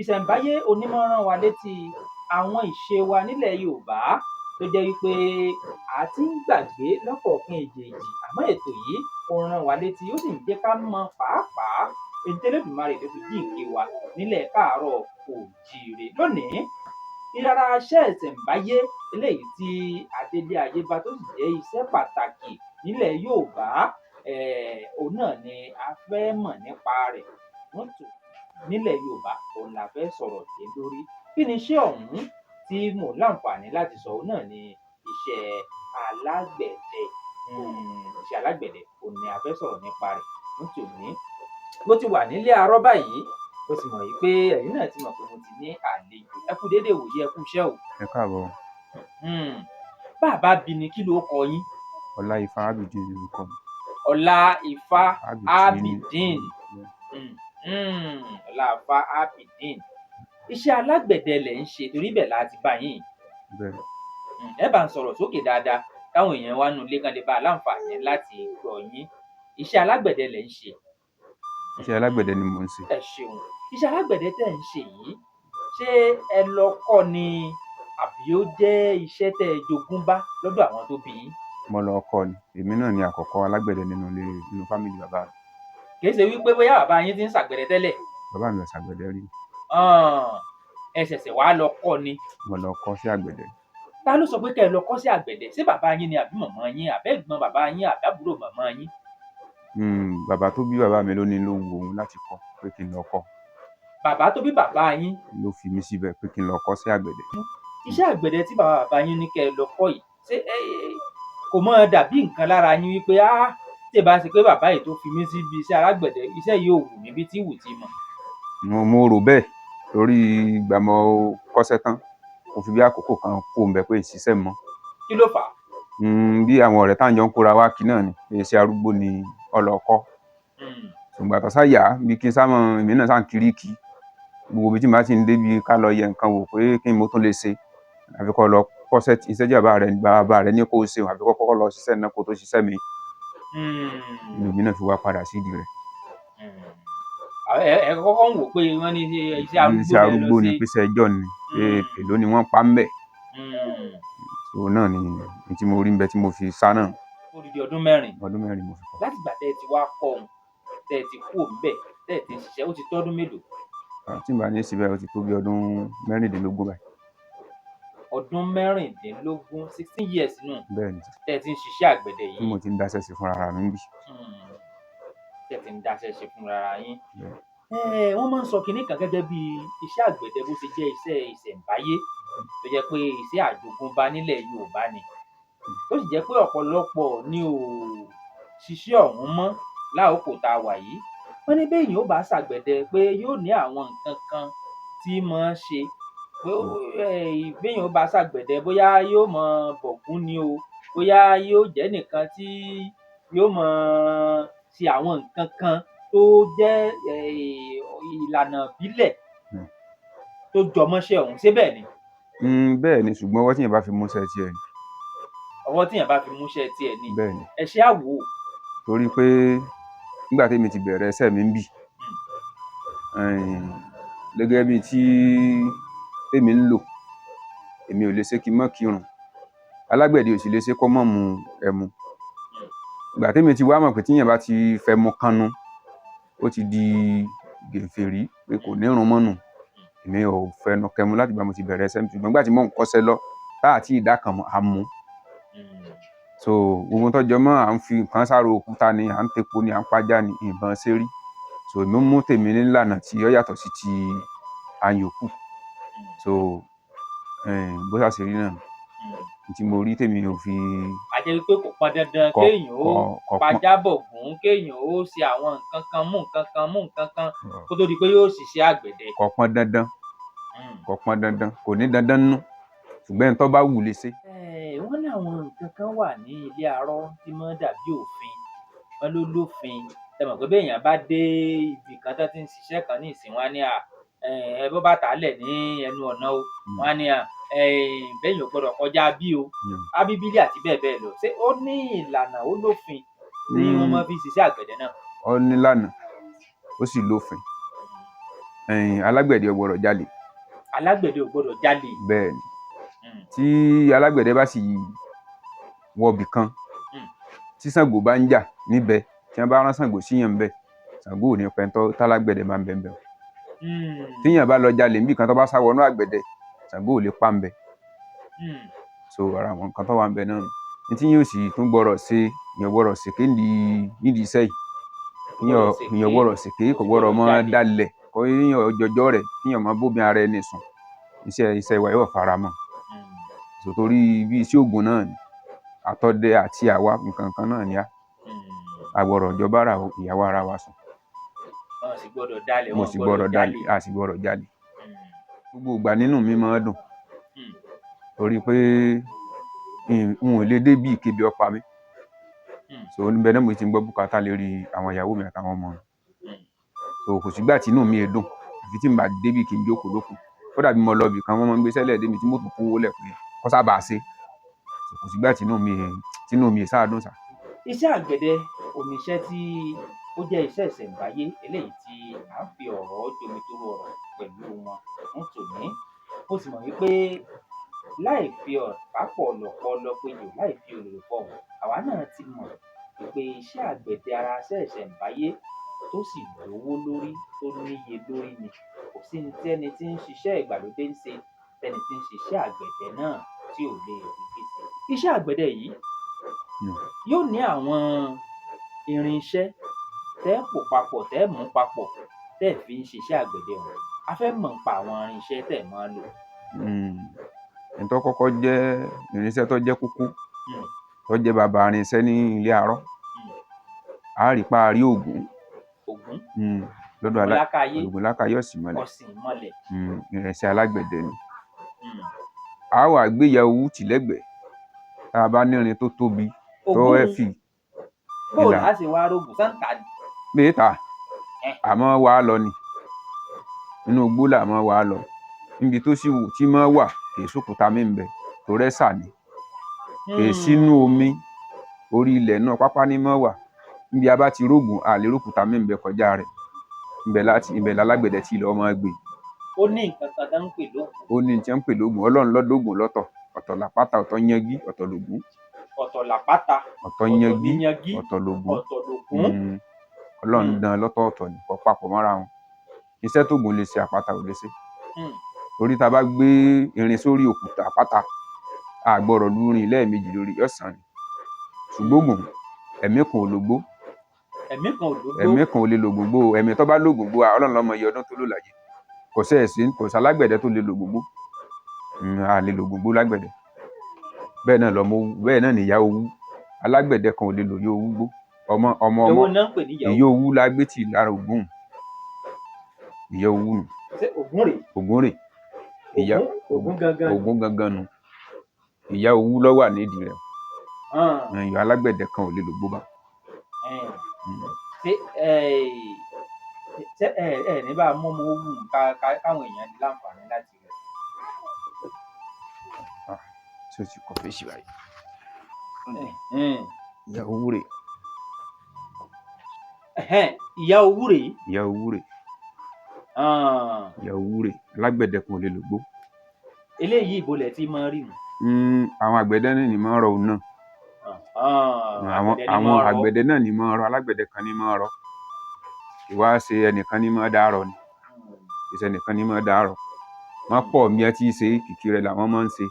Ìṣẹ̀ǹbáyé onímọ̀ rán wa létí àwọn ìṣe wa nílẹ̀ Yorùbá tó jẹ́ wípé a ti ń gbàgbé lọ́kọ̀ọ̀kan èjèèjì, àmọ́ ètò yìí ó rán wa létí, ó sì ń jẹ́ ká mọ pàápàá ohun tí Elédùmarè tó fi jíǹkí wa nílẹ̀ káàárọ̀ oòjíire. Lónìí, ìrara iṣẹ́ ìṣẹ̀ǹbáyé eléyìí tí adélé ayé bá tó sì jẹ́ iṣẹ́ pàtàkì nílẹ̀ Yorùbá, òun náà ni a fẹ́ mọ̀ nípa rẹ̀. Wọ́n tò nílẹ̀ Yorùbá, òun la fẹ́ sọ̀rọ̀ lé lórí. Kí ni iṣẹ́ ọ̀hún tí mò ń láǹfààní láti sọ? Òun náà ni iṣẹ́ alágbẹ̀dẹ. Iṣẹ́ alágbẹ̀dẹ òun ni a fẹ́ sọ̀rọ̀ nípa rẹ̀ ní tòní. Mo ti wà nílé arọ́ báyìí, mo sì mọ̀ wípé ẹ̀yin náà ti mọ̀ pé mo ti ní àlejò. Ẹ kú déédéé ìwòyí, ẹ kú iṣẹ́ o. Ẹ káàbọ̀. Bá a bá bi ni, kí lorúkọ yín? Ọláifá Ábìdín lorúkọ mi. Ọláifá Ábìdín. Ábìdín. Ọláifá Ábìdín. Iṣẹ́ alágbẹ̀dẹ lẹ̀ ń ṣe, torí bẹ́ẹ̀ la ti bá yín. Bẹ́ẹ̀. Ẹ bá ń sọ̀rọ̀ sókè dáadáa káwọn èèyàn wa nínú ilé kán lè bá a láǹfààní láti gbọ́ yín. Iṣẹ́ alágbẹ̀dẹ lẹ̀ ń ṣe. Iṣẹ́ alágbẹ̀dẹ ni mò ń ṣe. Ẹ ṣeun. Iṣẹ́ alágbẹ̀dẹ tẹ́ ẹ̀ ń ṣe yìí, ṣé ẹ lọ kọ́ ni àbí ó jẹ́ iṣẹ́ tẹ́ ẹ jogún bá lọ́dọ̀ àwọn tó bí yín? Mo lọ kọ́ ni. Èmi náà ni àkọ́kọ́ alágbẹ̀dẹ nínú ilé, nínú family bàbá mi. Kì í ṣe wípé bóyá bàbá yín ti ń ṣàgbẹ̀dẹ tẹ́lẹ̀. Bàbá mi ò ṣàgbẹ̀dẹ rí. Ẹ ṣẹ̀ṣẹ̀ wá lọ kọ́ ni. Mo lọ kọ́ sí àgbẹ̀dẹ. Ta ló sọ pé kẹ́ ẹ lọ kọ́ sí àgbẹ̀dẹ? Ṣé bàbá yín ni àbí màmá yín, àbẹ́gbọ́n bàbá yín, àbábúrò màmá yín? Bàbá tó bí bàbá mi ló ní ló wu òun láti kọ́ pé kí n lọ kọ́. Bàbá tó bí bàbá yín ló fi mí síbẹ̀ pé kí n lọ kọ́ sí àgbẹ̀dẹ. Iṣẹ́ àgbẹ̀dẹ tí bàbá bàbá yín ní kẹ́ ẹ lọ kọ́ yìí, ṣé kò mọ́ dàbí nǹkan lára yín wípé á tí ì bá ṣe pé bàbá yìí tó fi mí síbi iṣẹ́ alágbẹ̀dẹ, iṣẹ́ yìí ò wù mí bí tí wù tí mọ̀? Mo rò bẹ́ẹ̀ torí ìgbà mo kọ́ṣẹ́ tán, mo fi bí àkókò kan kó ń bẹ pé ìṣiṣẹ́ mọ́. Kí ló fà á? Bí àwọn ọ̀rẹ́ tá à ń jọ ń kóra wá kí náà ni pé iṣẹ́ arúgbó ni ọlọ́kọ́. Ṣùgbọ́n àtọ́ sáyà bí kí n sá mọ èmi náà sá ń kiri kí gbogbo ibi tí màá ti ń débi ká lọ yẹ nǹkan wò pé kí n mo tún lè ṣe, àfi kó lọ kọ́ṣẹ́ iṣẹ́ tí bàbá rẹ ní kó ṣe, àfi kó kọ́kọ́ lọ ṣiṣẹ́ náà kó tó ṣiṣẹ́ mi. Èmi náà fi wá padà sídìí rẹ̀. Ẹ kọ́kọ́ ń wò pé wọ́n ní iṣẹ́ arúgbó Iṣẹ́ arúgbó ni, pèsè ẹjọ́ ni, pé èló ni wọ́n pa ń bẹ̀. So náà ni ní tí mo rí ń bẹ tí mo fi sá náà. Odidi ọdún mẹ́rin. Ọdún mẹ́rin mo fi kọ́. Láti ìgbà tẹ́ ẹ ti wá kọ́ òun, tẹ́ ẹ ti kú òun bẹ̀, tẹ́ ẹ ti ń ṣiṣẹ́, ó ti tọ́dún mélòó? Tí n bá ní síbẹ̀, ó ti tó bí ọdún 16 báyìí. Ọdún 16, 16 years nù. Bẹ́ẹ̀ ni. Tẹ́ ẹ ti ń ṣiṣẹ́ àgbẹ̀dẹ Tí yìí. mo ti ń dáṣẹ́ sí fúnra mi níbí. Tẹ́ ẹ ti ń dáṣẹ́ ṣe fúnra yín. Bẹ́ẹ̀. Wọ́n máa ń sọ kinní kan gẹ́gẹ́ bí iṣẹ́ àgbẹ̀dẹ bó ṣe jẹ́ iṣẹ́ ìṣẹ̀ǹbáyé tó jẹ́ pé iṣẹ́ àjogúnbá nílẹ̀ Yorùbá ni. Tó sì jẹ́ pé ọ̀pọ̀lọpọ̀ ni ò ṣiṣẹ́ ọ̀hún mọ́ láòkó tá a wà yìí. Wọ́n ní béèyàn ó bá ṣàgbẹ̀dẹ pé yóò ní àwọn nǹkan kan tí máa ń ṣe. Pé béèyàn ó bá ṣàgbẹ̀dẹ, bóyá yóò mọ bọ̀gún ni o, bóyá yóò jẹ́ nìkan tí yóò mọ ṣe àwọn nǹkan kan tó jẹ́ ìlànà ìbílẹ̀ tó jọmọ́ṣẹ́ ọ̀hún. Ṣé bẹ́ẹ̀ ni? Bẹ́ẹ̀ ni, ṣùgbọ́n ọwọ́ tíyẹn bá fi múṣẹ́ tiẹ̀ ni. Ọwọ́ tíyẹn bá fi múṣẹ́ tiẹ̀ ni. Bẹ́ẹ̀ ni. Ẹ ṣe á wò ó. Torí pé nígbà tèmi ti bẹ̀rẹ̀ iṣẹ́ mi ń bì, gẹ́gẹ́ bí tí tèmi ń lò, èmi ò lè ṣe kí n má kírun. Alágbẹ̀dẹ ò sì lè ṣe kó má mu ẹmu. Ìgbà tèmi ti wá mọ̀ pé tíyẹn bá ti fẹ́ mu kánú, ó ti di gèfèrí pé kò ní irun mọ́ nù. Èmi ò fẹnu kẹmu láti ìgbà mo ti bẹ̀rẹ̀ iṣẹ́ mi, ṣùgbọ́n nígbà tí mò ń kọ́ṣẹ́ lọ, tá àti ìdá kan mọ̀, à ń mú. So gbogbo tó jọ mọ́ à ń fi nǹkan sára òkúta ni, à ń tepo ni, à ń pajá ni, ìbọn ṣe rí. So èmi mú tèmi nílànà tí ó yàtọ̀ sí ti àyòkù. So bó ṣá ṣe rí náà tí mo rí tèmi ò fi. A jẹ́ wípé kò pọn dandan kéèyàn ó Kọ pọn pajá bọ̀gún, kéèyàn ó ṣe àwọn nǹkan kan, mú nǹkan kan, mú nǹkan kan kó tó di pé yóò ṣiṣẹ́ àgbẹ̀dẹ. Kò pọn dandan. Kò pọn dandan, kò ní dandan nú, ṣùgbọ́n ẹni tó bá wù lè ṣe. Wọ́n ní àwọn nǹkan kan wà ní ilé arọ́ tí mọ́ dàbí òfin. Wọ́n ló lófin. Ẹ mọ̀ pé béèyàn bá dé ibì kan tó ti ń ṣiṣẹ́ kan ní ìsìn, wọ́n á ní à ẹ bọ́ bàtà lẹ̀ ní ẹnu ọ̀nà o. Wọ́n á ní à béèyàn ò gbọdọ̀ kọjá bí o. Ábíbílì àti bẹ́ẹ̀ bẹ́ẹ̀ lọ. Ṣé ó ní ìlànà, ó lófin tí wọ́n máa fi ṣiṣẹ́ àgbẹ̀dẹ náà? Ó nílànà, ó sì lófin. Ẹ̀yìn alágbẹ̀dẹ ò gbọ́dọ̀ jalè. Alágbẹ̀dẹ ò gbọ́dọ̀ jalè. Bẹ́ẹ̀ ni, tí alágbẹ̀dẹ bá sì wọbì kan, tí Ṣàngó bá ń jà níbẹ̀, tí wọ́n bá rán Ṣàngó síyàn ńbẹ̀, Ṣàngó ò ní pẹ́ tọ́ tálágbẹ̀dẹ máa ń bẹ̀ ńbẹ̀. Tíyàn bá lọ jalè níbì kan, tó bá sá wọnú àgbẹ̀dẹ, Ṣàngó ò lè pa ńbẹ̀. So ara àwọn nǹkan tó wà ńbẹ̀ náà nù. Ní tí yóò sì tún gbọ́dọ̀ ṣe, èèyàn gbọ́dọ̀ ṣèké nídìí iṣẹ́ yìí. Gbọ́dọ̀ ṣèké, Èèyàn gbọ́dọ̀ ṣèké, kò kò sì gbọ́dọ̀ gbọ́dọ̀ mọ́ jalè. Dalẹ̀ kó yíyan jọjọ́ rẹ̀, kíyàn máa bóbi ara ẹni sùn. Iṣẹ́ wa yóò fara mọ́. So torí bí iṣẹ́ ògùn náà ni, àtọdẹ àti àwa nǹkan kan náà ni á. A gbọ́dọ̀ jọ bára ìyàwó ara wa sùn. Wọn sì gbọ́dọ̀ dalẹ̀, Mo wọn sì gbọ́dọ̀ jalè. jalè, a sì gbọ́dọ̀ jalè. Gbogbo ìgbà nínú mi máa ń dùn torí pé n ò lè dé bí ìkébi ọ̀pá mi. So níbẹ̀ náà mo ti ń gbọ́ bùkátà lérí àwọn ìyàwó mi àtàwọn ọmọ mi. So kò sígbà tí inú mi è dùn àfi tí n bá débì kí n jókòó lókù. Kódà bí mo lọ ibì kan, wọ́n máa ń gbé sẹ́lẹ̀ dé mi tí mo tún kówó lẹ̀ pé kó sábà ṣe. So kò sígbà tí inú mi è sáà dùn sá. Iṣẹ́ àgbẹ̀dẹ òní iṣẹ́ tí ó jẹ́ iṣẹ́ ìṣẹ̀ǹbáyé eléyìí tí à ń fi ọ̀rọ̀ jomitoro ọ̀rọ̀ pẹ̀lú wọn fún tòní. Mo sì mọ̀ wípé láì fi ọ̀pá pọ̀lọ̀pọlọ péjò, láì fi òlòlò fọhùn, àwa náà ti mọ̀ wípé iṣẹ́ àgbẹ̀dẹ ara iṣẹ́ ìṣẹ̀ǹbáyé tó sì lówó lórí, tó níye lórí ni. Kò sí ní tẹ́ni tí ń ṣiṣẹ́ ìgbàlódé ń ṣe, tẹ́ni tí ń ṣiṣẹ́ àgbẹ̀dẹ náà tí ò lè rí gbé ṣe. Iṣẹ́ àgbẹ̀dẹ yìí yóò ní àwọn irinṣẹ́ tẹ́ pò papọ̀, tẹ́ mú papọ̀, tẹ́ fi ń ṣiṣẹ́ àgbẹ̀dẹ ọ̀hún. A fẹ́ mọ̀ nípa àwọn irinṣẹ́ tẹ́ máa ń lò. N tó kọ́kọ́ jẹ́ irinṣẹ́ tó jẹ́ kókó, tó jẹ́ bàbá irinṣẹ́ ní ilé arọ́, a rí pa rí Ògún. Ògún. Lọ́dọ̀ Ògúnlákáyé. Ògúnlákáyé Ọ̀sìnmọlẹ̀. Ọ̀sìnmọlẹ̀. Irinṣẹ́ alágbẹ̀dẹ ni. A wà gbé ìyá owú tì lẹ́gbẹ̀ẹ́. Tá a bá nírin tó tóbi tó Ògún heavy. Bó ìlà. á ṣe wá rógùn sáǹtà ni? Bẹ́ẹ̀ ta àmọ́ wàá lọ ni, inú igbó là mọ́ wàá lọ. Níbi tó sì wù tí mọ́ wà, kì í sókúta mí ń bẹ torí ẹ̀sà ni, kì í sínú omi, orí ilẹ̀ náà pápá ní mọ́ wà. Níbi a bá ti rógùn, a lè rókúta mí ń bẹ kọjá rẹ̀ ibẹ̀ láti ibẹ̀ lálágbẹ̀dẹ tí lọ́ọ́ máa gbé. Ó ní nǹkan kan tó ń pè lógún. Ó ní tí wọ́n ń pè lógún. Ọlọ́run lọ́dọ̀gùn lọ́tọ̀, ọ̀tọ̀ làpáta, ọ̀tọ̀ yangi, ọ̀tọ̀ lògún. Ọ̀tọ̀ làpáta, ọ̀tọ̀ ọ̀tọ̀ yangi, níyangí, ọ̀tọ̀ lògún. Ọ̀tọ̀ lògún. Ọlọ́run dán lọ́tọ̀ọ̀tọ̀ ní kò papọ̀ mọ́ra wọn. Iṣẹ́ tógùn lè ṣe, àpáta ò lè ṣe. Torí tá a bá gbé irin sórí òkúta àpáta, a gbọ́dọ̀ lu irin lẹ́ẹ̀mejì lórí ọ̀sán ni. Ṣùgbọ́n ògùn, ẹ̀mí kan ò lògbó. Ẹ̀mí kan ò lógbó. Ẹ̀mí kan ò lè lògùn gbó. Ẹ̀mí tó bá lògùn gbó, Ọlọ́run ló mọ iye ọdún tó lò láyé. Kò sí ẹ̀sìn, kò sí alágbẹ̀dẹ tó lè lògùn gbó. A lè lògùn gbó lágbẹ̀dẹ. Bẹ́ẹ̀ náà lọmọ owú, bẹ́ẹ̀ náà nìyá owú. Alágbẹ̀dẹ kan ò lè lò yó owú gbó. Ọmọ ọmọ ọmọ. Èwo náà ń pè ní ìyá? Ìyá owú la gbé tì lára Ògún. Ìyá owú nù. Ṣé Ògún rèé? Ògún rè ìyá. Ògún, Ògún gangan. Ògún gangan nù. Ìyá owú ló wà nídìí rẹ̀. Ìyá alágbẹ̀dẹ kan ò lè lògbó bá. Ṣé ẹ ṣé ẹ ẹ ní bá a mú ọmọ owó ká káwọn èèyàn ní láǹfààní láti rẹ̀? Tí o ti kọ fèsì báyìí. Ìyá owú rè. Ìyá owú rèé. Ìyá owú rè. Ìyá owú rè, alágbẹ̀dẹ kan ò lè lògbó. Eléyìí ibo lẹ̀ tí máa rí mu? Àwọn àgbẹ̀dẹ náà ní máa ń rọ òun náà. Àwọn Àgbẹ̀dẹ ní àwọn máa rọ. Àgbẹ̀dẹ náà ní máa ń rọ. Alágbẹ̀dẹ kan ní máa ń rọ. Ìwá ṣe ẹnìkan ní máa dá rọ ni, ìṣe ẹnìkan ní máa dá rọ. Wọ́n pọ̀ mí ẹ tí í ṣe kìkì rẹ̀ làwọn máa ń ṣe.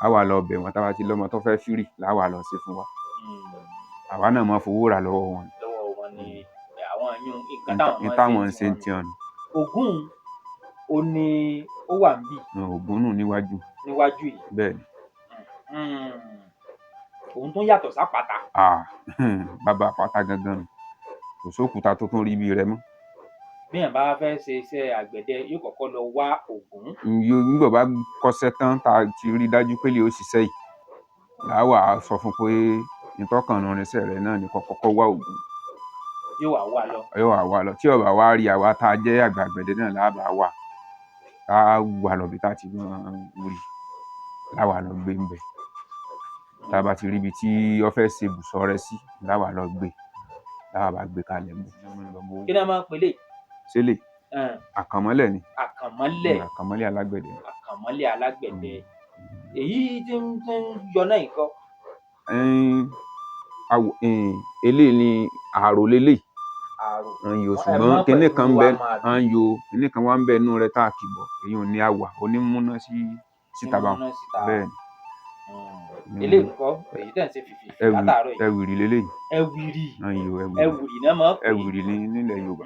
Á wà lọ bẹ̀ wọ́n, tá bá ti lọ́mọ tó fẹ́ fírì láwà lọ ṣe fún wa. Àwa náà máa fowó rà lọ́wọ́ wọn. Lọ́wọ́ wọn ni àwọn yún nǹkan ní táwọn táwọn ń máa ṣe ń ń ṣe tiwọn nù. Ògún ó ní ó wà níbí. Ògún nù níwájú. Níwájú yìí. Bẹ́ẹ̀ ni. Òun tó yàtọ̀ sápàtà. Ah, bàbá àpáta gangan nù, kò sókùúta tó tún rí bí rẹ mọ́. Béèyàn bá fẹ́ ṣe iṣẹ́ àgbẹ̀dẹ, yóò kọ́kọ́ lọ wá Ògún. Nígbà bá kọ́ṣẹ́ tán, tá a ti rí dájú pé lè ó ṣiṣẹ́ yìí, làá wà á sọ fún pé ìtọ́kànnù irinṣẹ́ rẹ̀ náà ni kó kọ́kọ́ wá Ògún. Yóò wá wá lọ. Yóò wá wá lọ. Tí ó bá wá rí, àwa tá a jẹ́ àgbà àgbẹ̀dẹ náà láàbà wà tá a wà lọ bí tá a ti máa rí, láwà lọ gbé ńbẹ̀. Tá a bá ti rí ibi tí ó fẹ́ ṣe ibùsọ̀ rẹ̀ sí, láwà lọ gbé, láwà bá gbé kalẹ̀ ńbẹ̀. Kí ni a máa ń pè lè? Ṣẹlẹ̀. Àkànmọ́lẹ̀ ni. Àkànmọ́lẹ̀. Àkànmọ́lẹ̀ alágbẹ̀dẹ. Àkànmọ́lẹ̀ alágbẹ̀dẹ. Èyí tí ń yọ náà yìí kọ́? Ẹn, eléyìí ni àrò leléyìí. Àrò. Ń yo. Ẹ ṣùgbọ́n mọ́ kinní pẹ̀lú kan ń bẹ àmọ́ àbí? À ń yo kinní kan wá ń bẹ inú rẹ̀ tá a kì bọ̀. Èyí ò ní àwà onímúná sí síta báwọn. Múná síta. Bẹ́ẹ̀ ni. Eléyìí ńkọ́, èyí tẹ̀ ń ṣe fìfì látàárọ̀ yìí? Ẹwìrì leléyìí. Ẹwìrì. Ń yo ẹwìrì. Ẹwìrì náà máa ń pè é. Ẹwìrì ní nílẹ̀ Yorùbá.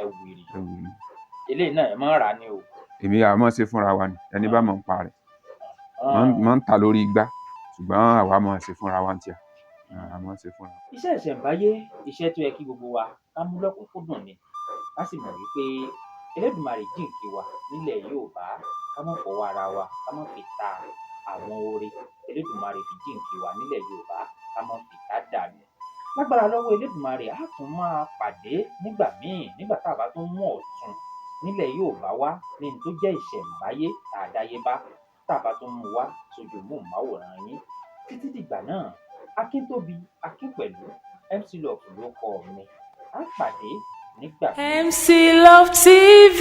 Ẹwìrì. Ẹwìrì. Eléyìí náà, ẹ máa ń rà á ní o? Èmi àá máa ṣe fúnra wa ni. Ẹni bá mọ̀ ń pa rẹ̀ máa ń tà lórí igbá, ṣùgbọ́n àwa máa ṣe fúnra wa ń tíà, àá máa ṣe fúnra wa. Iṣẹ́ ìṣẹ̀ǹbáyé, iṣẹ́ tó yẹ kí gbogbo wa ká mú lọ́kùnkúndùn ni, ká sì mọ̀ wípé Elédùmarè jíǹkí wa nílẹ̀ Yorùbá. Ká má fọwọ́ ara wa, ká má fi ta àwọn oore Elédùmarè fi jíǹkí wa nílẹ̀ Yorùbá, ká má fi tá dànù. Lágbára lọ́wọ́ Elédùmarè, á tún máa pàdé nígbà míì, nígbà tá a bá tún mú ọ̀tun nílẹ̀ Yorùbá wá ní ní tó jẹ́ ìṣẹ̀ǹbáyé tá a dáyébá, tá a bá tún mú wá sójú móhùnmáwòrán yín. Títí dìgbà náà, Akíntóbi Akínpẹ̀lú MC Love ló kọ mi. Á pàdé nígbà míì. MC Love TV.